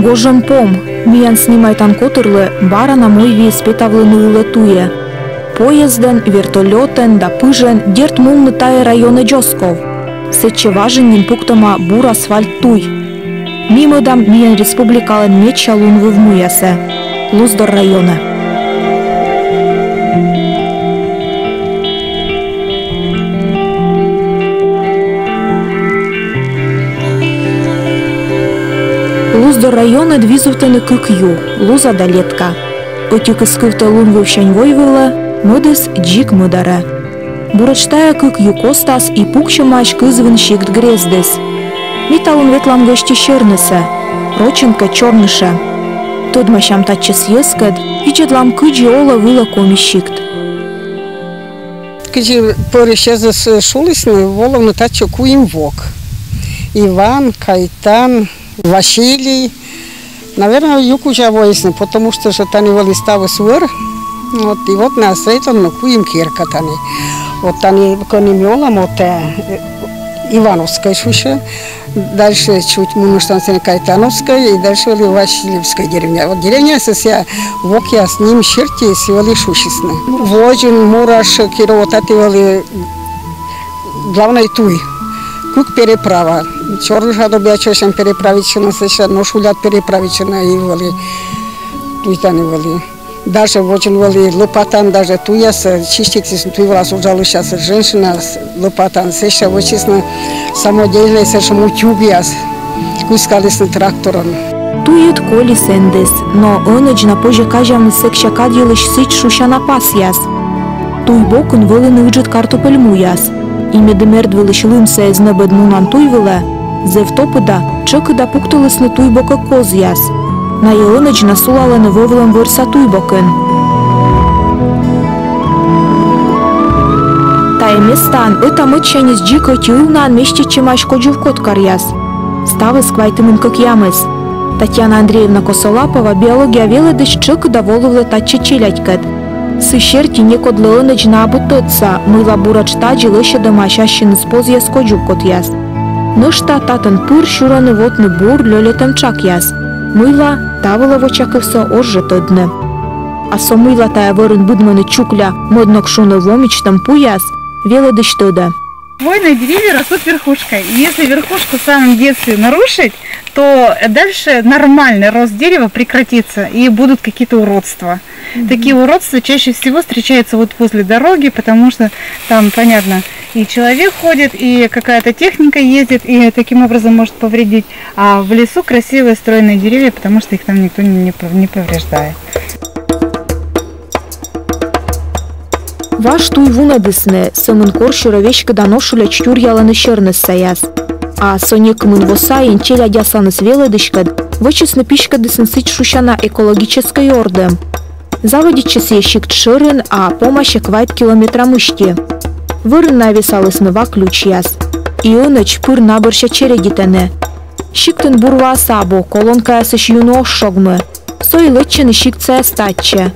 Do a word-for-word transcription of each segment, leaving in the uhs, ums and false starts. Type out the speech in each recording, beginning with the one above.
Гожӧм пом. Миян снимайтан котырлы бара на мойвиис петавлыны ылӧ туйӧ. Поездӧн, вертолётӧн да пыжӧн, дерт, мунны тайӧ районӧдз оз ков. Сэтчӧ важӧн нин пуктӧма бур асфальт туй. Ми мӧдам миян республикалӧн медся лунвыв муясӧ, Луздор районӧ. Луздор районӧд визувтӧны кык ю: Луза да Летка. Ӧтикыс кывтӧ лунвывсянь войвылӧ, мӧдыс дзик мӧдарӧ. Буретш тайӧ кык ю костас и пуксьӧмаӧсь кызвын сикт-грездыс. Ми талун ветлам гӧсьтны Сьӧрнысӧ, рочӧн кӧ Чорнышӧ. Тӧдмасям татчӧс йӧзкӧд, видзӧдлам, кыдзи олӧ-вылӧ коми сикт. Кыдзи пӧрысь йӧзыс шулісны, волӧны татчӧ куим вок: Иван, Кайтан, Василий. Наверно, ю кузя воисны, потому что жӧ тані вӧлі ставыс вӧр. Вот, и вот найӧ стрӧитӧны куим керка тані. Вот тані, кӧні ми олам, вот, э, Ивановскӧй шусьӧ. Дальше чуть мунныштам, сэні Кайтановскӧй, и дальше вӧлі Васильевскӧй деревня. Вот деревняясыс сійӧ вокъяс ним серти сійӧ вӧлі шусисны. Водзын, Мураш, Киров, таті вӧлі главнӧй туй. Кык переправа. Чорныша добиа чӧсям переправитчыны, сэсся Ношуляд переправитчыны, и вӧлі туй тані вӧлі. Даже водзын вӧлі лӧпатаӧн даже туйяс чиститісны, туй вылас уджалысьяс, женщинаяс лӧпатаӧн, сэсся вӧчисны самодельнӧй сэтшӧм утюгъяс, кыскалісны тракторӧн. Туйыд коли сэндіс, но ӧнӧдз на позьӧ казявны сэкся кад йылысь сідз шусяна пасъяс. Туй бокын вӧліны ыджыд картупель муяс. И медым эрд вылысь лымсӧ эз нӧбӧд мунан туй вылӧ, зэв топыда тшӧкыда пуктылісны туй бокӧ козъяс. Найӧ ӧнӧдз на сулалӧны вӧвлӧм вӧрса туй бокын. Тайӧ местаын ӧта-мӧдсяньыс дзик ӧти ылнаӧн меститчӧмаӧсь кодзувкоткаръяс. Ставыс квайтымын кӧкъямыс. Татьяна Андреевна Косолапова, биология велӧдысь, тшӧкыда волывлӧ татчӧ челядькӧд. Сы серти некодлы ӧнӧдз на абу тӧдса, мыйла буретш тадзи лӧсьӧдӧмаӧсь ассьыныс позъяс кодзувкотъяс. Нӧшта татӧн пыр сюрӧны вотны бур лёльӧтӧм тшакъяс, мыйла, та вылӧ вочакывсӧ оз жӧ тӧдны. А со, мыйла тайӧ вӧрын быдмӧны чукля, мӧд ног шуны, вомичтӧм пуяс, велӧдысь тӧдӧ. Хвойные деревья растут верхушкой. И если верхушку в самом детстве нарушить, то дальше нормальный рост дерева прекратится, и будут какие-то уродства. Такие уродства чаще всего встречаются вот возле дороги, потому что там, понятно, и человек ходит, и какая-то техника ездит, и таким образом может повредить. А в лесу красивые стройные деревья, потому что их там никто не, не пов-, не повреждает. Важ туй вунӧдісны, сӧмын корсюрӧ веськыда Ношуляӧдз тюръялӧны сьӧрныссаяс. А со некымын во сайын челядь асланыс велӧдыськӧд вӧчисны-писькӧдісны сідз шусяна экологическӧй ордӧм. Заводитчӧ сійӧ сикт шӧрын, а помасьӧ квайт километра мысти. Вӧрын найӧ весалісны ва ключъяс. И ӧнӧдз пыр на бӧрся чередитӧны. Сиктын бур ваас абу, колонкаясысь юны оз шогмы. Со и лэччӧны сиктсаяс татчӧ.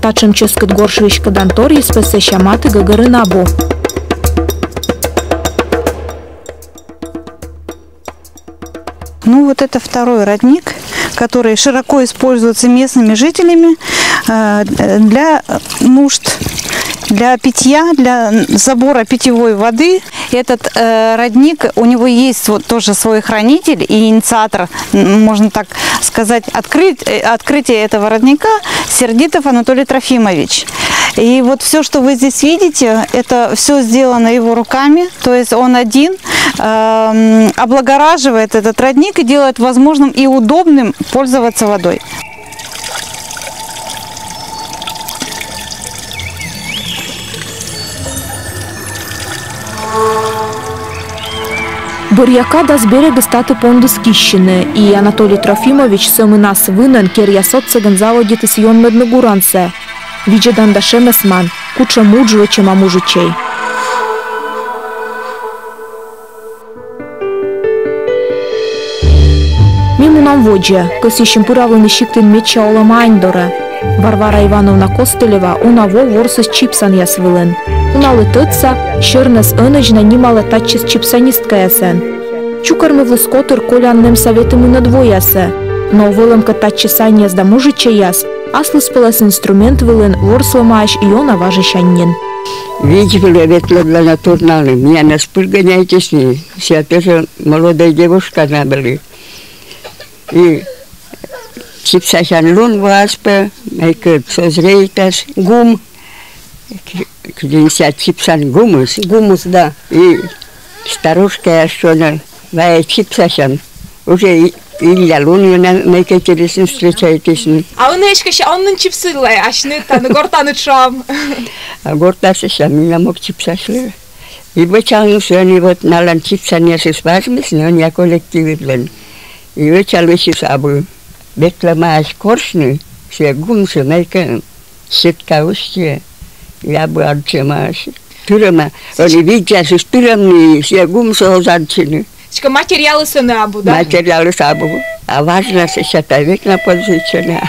Татшӧм чӧскыд горш веськыданторйыс пӧ сэсся матігӧгӧрын абу. Ну, вот это второй родник, который широко используется местными жителями, э, для нужд, для питья, для забора питьевой воды. Этот, э, родник, у него есть вот тоже свой хранитель и инициатор, м, можно так сказать, открыть, э, открытия этого родника — Сердитов Анатолий Трофимович. И вот всё, что вы здесь видите, это всё сделано его руками. То есть он один, эм, облагораживает этот родник и делает возможным и удобным пользоваться водой. Бӧръя кадас берегыс таті пондіс киссьыны, и Анатолий Трофимович сӧмын ас вынӧн керъяс отсӧгӧн заводитіс ёнмӧдны гурансӧ. Видзӧдан да шемӧсман, кутшӧм удж вӧчӧма мужичӧй. Ми мунам водзӧ, кӧсйысим пыравлыны сиктын медся олӧма ань дорӧ. Варвара Ивановна Костылева уна во ворсіс чипсанъяс вылын. Уналы тӧдса, Сьӧрнӧс ӧнӧдз на нималӧ татчӧс чипсанисткаясӧн. Чукӧрмывліс котыр колян нэмса ветымынӧд воясӧ. Но вӧлӧмкӧ татчӧс аньяс да мужичӧйяс аслыспӧлӧс инструмент вылын ворслӧмаӧсь ёна важысянь нин. Видз вылӧ ветлӧдлӧны турналы, миянӧс пыр гоняйтісны, сія тоже молодӧй девушка на вӧлі. И чипсасян лун воас пӧ, мыйкӧ созрейтас гум. Кыдзи сія чипсан гумыс. Гумыс, да. И старушкаяс шуӧны, вай чипсасян. Уже и-, илля лун ёна мыйкӧ телесны встречайтісны. А ӧні эськӧ сія, он нин чипсылӧ, асьныд тані гортаныд, шуам. А гортас сэсся менам ог чипсасьлы. И вӧчалнысӧ ӧні вот налӧн чипсанъясыс важмисны ӧнія коллективыдлӧн. И вӧчалысьыс абу. Ветлӧмаӧсь корсьны сія гумсӧ мыйкӧ. Сетка устьӧ, и абу аддзӧмаӧсь. Тырӧма. Ӧні видзьясыс тырӧмны, сія гумсӧ оз аддзыны. Сідзкӧ, материалыс ӧні абу, да? Материалыс абу. А важнӧ сэсся, та век на пользуйтчӧны.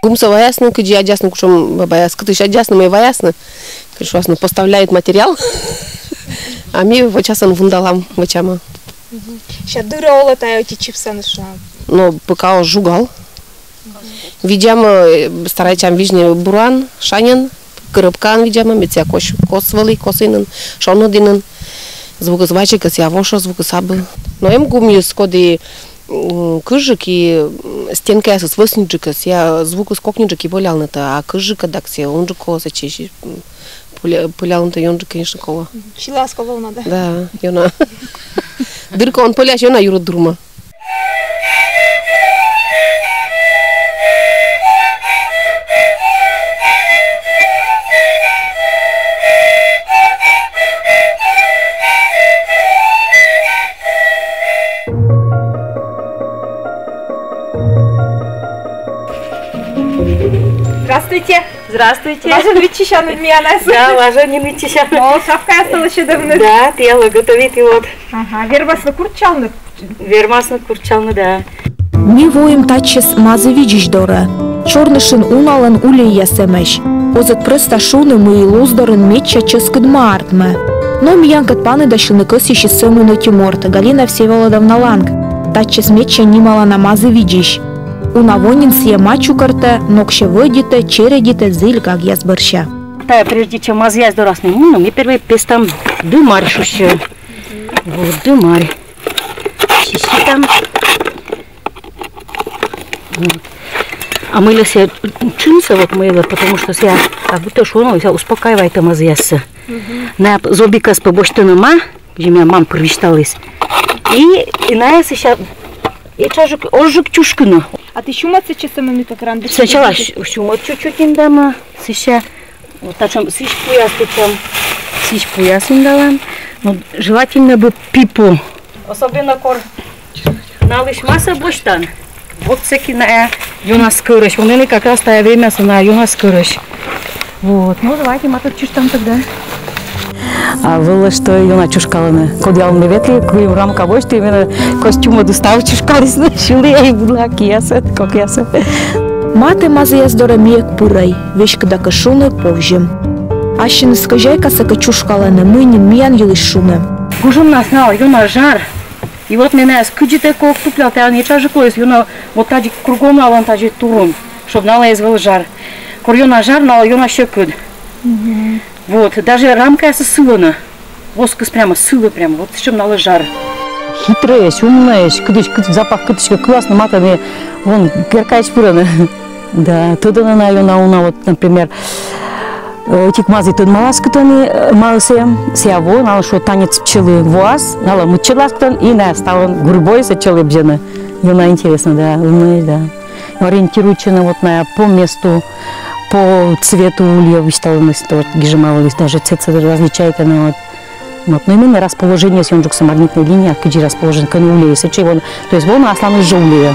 Гумсӧ ваясны, кыдзи аддзасны, кутшӧм бабаяс, кытысь аддзасны, мый ваясны. Кыдз шуасны, поставляет материал. А ми вӧчасны, вундалам, вӧчам. Мгм. Сэсся дыр-ӧ олӧ тайӧ ӧти чипсаныс, шуам? Но пока оз жугал. Видзам, э, старайтчам видзны бураӧн, шаньӧн, кырӧпкаӧн видзам, мед сія кос, кос вӧлі, косі нин, шоныд нин. Звукыс ваче кӧ, сія вошӧ, звукыс абу. Но эм гумъяс, коді, м, кыжык и, м, стенкаясыс вӧсньыджык кӧ, сія звукыс кокньыджык и пӧлялнытӧ, а кыжык кӧ, дак сія унджык колӧ сэтчӧ, м, пӧля-, пӧлялнытӧ ёнджык, конечно, колӧ. Силаыс колӧ на, да? Да, ёна. Дыр кӧ он пӧлясь, ёна юрыд дурмӧ. Здравствуйте. Здравствуйте. Важӧн виччысянныд миянӧс? Да, важӧн нин виччысян. О, шапкаяс тӧлысь ӧдӧмныд. Да, тіянлы готовиті вот. Ага, вермасны курччалны? Вермасны курччалны, да. Ми воим татчӧс Мазывидзысь дорӧ. Чорнышын уналӧн улейяс эмӧсь. Оз ӧд прӧста шуны, мый Луздорын медся чӧскыд ма артмӧ. Но миянкӧд паныдасьлыны кӧсйысис сӧмын ӧти морт, Галина Всеволодовна Ланг. Татчӧс медся нималана Мазывидзысь. Уна во нин сія ма чукӧртӧ, ноксьӧ вӧдитӧ, чередитӧ зіль гагъяс бӧрся. Тайӧ прежде чем мазъяс дорас ми мунны, ми первой пестам дымарь шусьӧ. Вот дымарь. Чиститам. Вот. А мыйла сія тшымсӧ, вот мыйла, потому что сія как будто шуӧны, сія успокаивайтӧ мазъяссӧ. Мгм. Найӧ зобикӧс пӧ босьтӧны ма, кыдзи миян мам пыр висьталіс. И, и найӧ сэсся этшаджык, озджык чушкыны. А ті сюмӧдсӧ чӧсӧмӧн как ран? Сначала сю-, сюмӧд чуть-чуть индам, сэсся вот татшӧм сідз пуяс тӧдчам. Сідз пуяс индалам. Но желательно бы пипу. Особенно кор налысь масӧ босьтан. Вот сэки найӧ ёна скӧрӧсь. Вот ӧні как раз тайӧ времясӧ найӧ ёна скӧрӧсь. Вот. Ну, давайте матӧ чышкам тогда. А вӧлі что ёна чышкалӧны. Кодъялӧ ме ветлі, куим рамка босьті, менӧ костюмыд ыстав чышкалісны, сьылі и быдлаӧ киясӧ, кокъясӧ. Матӧ мазъяс дорӧ ми эг пырӧй, веськыда кӧ шуны, повзим. Ассьыныс кӧзяйкасӧ кӧ чышкалӧны, мый нин миян йылысь шуны. Гожӧмнас налы ёна жар. И вот ме найӧс кыдзи тайӧ кӧ ог туплял, тайӧ нин этшаджык лоис, ёна вот тадзи кругом налӧн тадзи турун, чтоб налы эз вӧв жар. Кор ёна жар, налы ёна сьӧкыд. Мгм. Вот, даже рамкаясыс сылӧны. Воскыс прямо сылӧ прямо, вот сэтшӧм налы жар. Хитрӧйӧсь, умнӧйӧсь, кытысь, кыт-, запах кытыськӧ кыласны, матӧ, ме вон керкаысь пырӧны. Да, тӧдӧны на ёна уна, вот, например, э, ӧтик мазі тӧдмалас, кытӧн, э, маыс эм, сія во, налы шуӧ танец пчелы, воас, налы мыччӧдлас кытӧн, и найӧ ставӧн гурьбой сэтчӧ лэбзьӧны. Ёна интереснӧ, да, умнӧйӧсь, да. Ориентируйтчӧны вот на по месту, по цвету улья висьталӧны, вот гижӧма вӧлі, даже цветсӧ различайтӧны, вот. Вот, но именно расположениеыс ёнджыксӧ, магнитная линия, кыдзи расположен, кӧні улей, сэтчӧ вон, то есть вон асланыс жӧ улейӧ.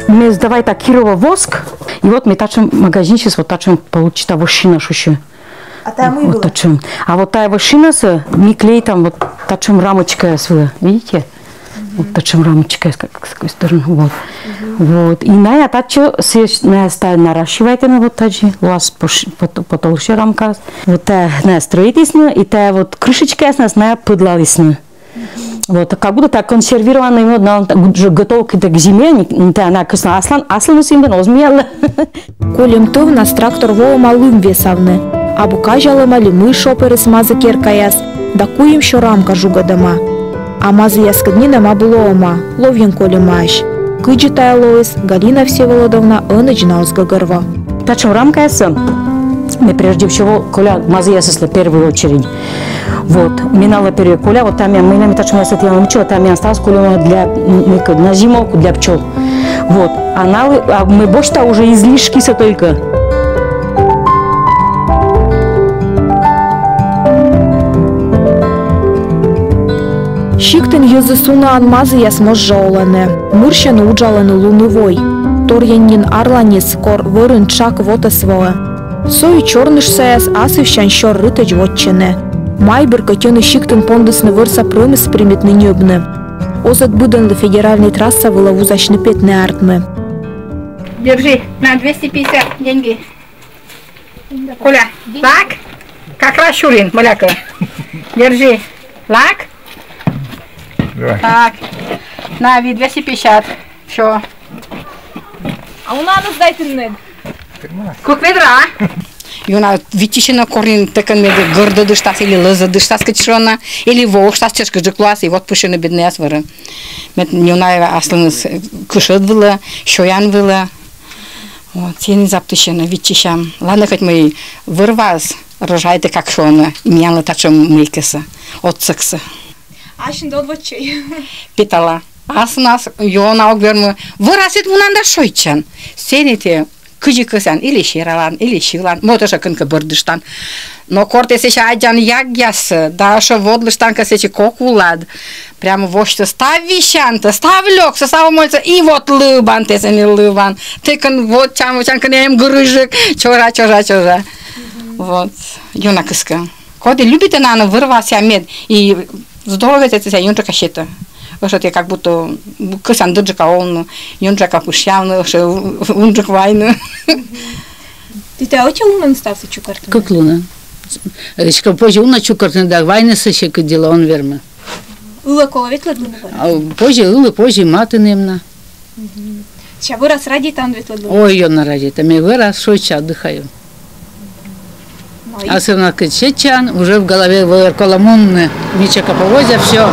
Ме сдавайта Кирова воск, и вот ме татшӧм магазинсьыс, вот татшӧм получита вощина шусьӧ. А тая мый вылӧ? Вот татшӧм. А вот тая вӧчинас ми клеитам вот татшӧм рамочкаяс вылӧ. Видите? Вот татшӧм рамочкаяс, как с какой стороны. Вот. Вот. И ная татчӧ, сійӧ ная ста наращивайтӧны вот тадзи, лоас потолще рамкаяс. Вот тая ная стрӧитісны, и тая вот крышечкаяснас ная пӧдлалісны. Вот, как будто так консервированный мед, но он так уже готов к, к зиме, не, не та, она кӧсна аслас, аслас именно оз миянлы. Кольӧм тӧвнас трактор воӧма лым весавны. Абу казялӧма ли мый шоперыс мазі керкаяс, да куим сё рамка жугӧдӧма. А мазіяскӧд нинӧм абу лоӧма, ловйӧн кольӧмаӧсь. Кыдзи тая лоис, Галина Всеволодовна ӧнӧдз на оз гӧгӧрво. Татшӧм рамкаяссӧ ме прежде всего коля мазіясыслы в первую очередь. Вот. Ме налы первой коля, вот тая миян, мый на ми татшӧмъяссӧ тіянлы мыччӧ, вот тая миян ставыс кольӧма для, м, мыйкӧ, на зимовку для пчёл. Вот. А налы, а ме босьта уже излишкисӧ только. Сиктын йӧзыс унаӧн мазіяс моз жӧ олӧны. Мырсьӧны-уджалӧны лун и вой. Торйӧн нин арланьыс, кор вӧрын тшак вотӧс воӧ. Со и чорныш саяс асывсянь сёр рытӧдз вотчӧны. Майбыр кӧть ӧні сиктын пондісны вӧрса прӧмыс примитны ньӧбны. Оз ӧд быдӧнлы федеральнӧй трасса вылӧ вузасьны-петны-артмы. Держи, на двести пятьдесят деньги. Коля, лак? Как раз Шурин, мӧлякӧ. Держи. Лак? Давай. Так. На, ви двести пятьдесят. Всё. А унаӧн сдайтінныд? Кык ведра. Ёна виччысьӧны, кор нин тэкӧн мед гӧрдӧдыштас или лӧзӧдыштас, кыдз шуӧны, или воыштас, чӧскыдджык лоас, и вот пышйӧны беднӧйяс вӧрӧ. Мед ёна аслыныс кышӧд вылӧ, сёян вылӧ. Вот, сэні заптысьӧны, виччысям. Ладнӧ, хоть мый вӧр-ваыс рожайтӧ, как шуӧны, и миянлы татшӧм мыйкӧсӧ, отсӧгсӧ. Асьныд ог вӧчӧй? Петала. Асывнас ёна ог вермы. Вӧрас ведь мунан да шойччан. Сэні тэ кыдзи кӧсъян, или сералан, или сьылан. Мо тэ ещӧ кӧнкӧ бӧрдыштан. Но кор тэ сэсся аддзан ягъяссӧ, да ещӧ водлыштан кӧ сэсся кок улад. Прямо восьтӧ став висянтӧ, став лёксӧ, став мольсӧ, и вот лыбан тэ сэні, лыбан. Тэкӧн вот чан, вот чан кӧ эм гырыжык, чожа, чожа, чожа. Вот. Ёна кыскӧ. Коді любитӧ на вӧр-ваыс мед, и здоровье тэ сэсся ёнджыка сетӧ. Ӧшӧ тэ как будто кӧсъян дырджыка овны, ёнджыка пышъявны, ӧшӧ унджык вайны. Тэ тая ӧти лунӧн ставсӧ чукӧртін? Кык лунӧн. Эськӧ позьӧ уна чукӧртны да, вайнысӧ сыкӧд дела он вермы. Ылӧ колӧ ветлӧдлыны вӧрас? А, позьӧ ылӧ, позьӧ матыны эм на. Мгм. Сэсся вӧрас радейтан ветлӧдлыны? Ой, ёна радейта. Ме вӧрас шойчча, отдыхаю. Ну и асывнас кӧ сетчан, уже в голове вӧр колӧ мунны. Мича кӧ повозя, всё.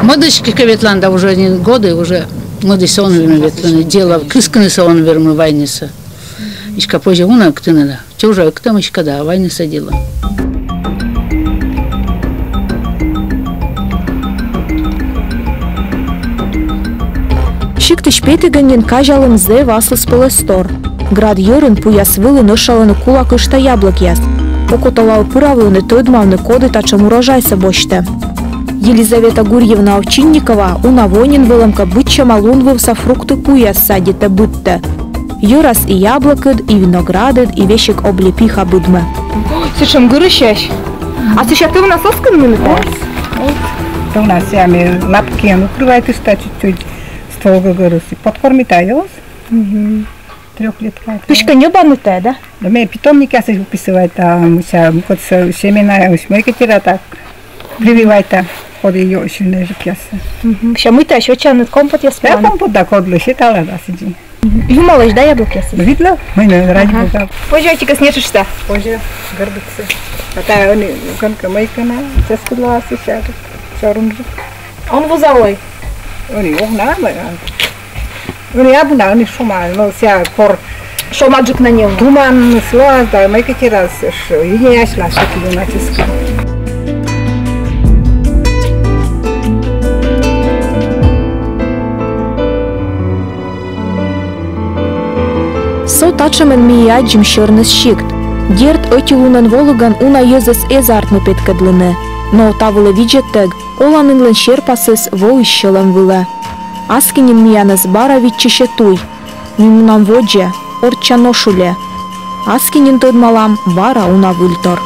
Мӧдысь кӧ ветлан да, уже не годы, уже мӧдысьсӧ он вермы ветлыны. Дело, кыскынысӧ он вермы, вайнысӧ. Эськӧ позьӧ уна кытӧн да. Чужа ӧктӧмыськӧ да, вайнысӧ дела. Сиктысь петігӧн нин казялім зэв аслыспӧлӧс тор. Град йӧрын пуяс вылын ӧшалӧны кулак ышта яблокъяс. Окота лав пыравлыны, тӧдмавны, коді татшӧм урожайсӧ босьтӧ. Елизавета Гурьевна Овчинникова уна во нин вӧлӧмкӧ быдсяма лунвывса фрукты пуяс садитӧ, быдтӧ. Йӧрас и яблокыд, и виноградыд, и весиг облепиха быдмӧ. Сэтшӧм гырысьясь. А сэсся тӧвнас оз кынмыны? Оз. Тӧвнас сэсся ме лапкиӧн укрывайтышта чуть-чуть, ствол гӧгӧрыс, и подкормита ёна. Мгм. Трёхлетка. Кыськӧ ньӧбанныд тая, да? Да ме питомникъясӧ выписывайта, мися, мукӧдсӧ семена, мися, мыйкӧ тира так прививайта, коді ещӧ нӧшта киясӧ. Мгм. Сэсся мыйта ещӧ чанныд, компотъяс? Да, пуан? Компот да, кодлы сетала да сідзи. Мгм. Юмалӧсь да яблокъясыс? Видлӧ, мый нӧ, ради бога. Позьӧ ӧтикӧс нетшышта? Позьӧ, гордыццӧ. А тая ӧні кӧнкӧ мыйкӧ на, чӧскыд лоас сэсся, сёрынджык. Он вузалӧй? Ӧні ог на, мый, а. Ӧні абу на, ӧні шома, но сэсся кор шомаджык на нин. Туманыс лоас да, мыйкӧ тирас, ш-, инеясьлас шӧкыд ёна чӧскыд. Со татшӧмӧн ми и аддзим Сёрныс сикт. Дерт, ӧти лунӧн волігӧн уна йӧзӧс эз артмы петкӧдлыны. Но та вылӧ видзӧдтӧг, оланінлӧн серпасыс воис сьӧлӧм вылӧ. Аски нин миянӧс бара виччысьӧ туй. Ми мунам водзӧ, орчча нош улӧ. Аски нин тӧдмалам бара уна выльтор.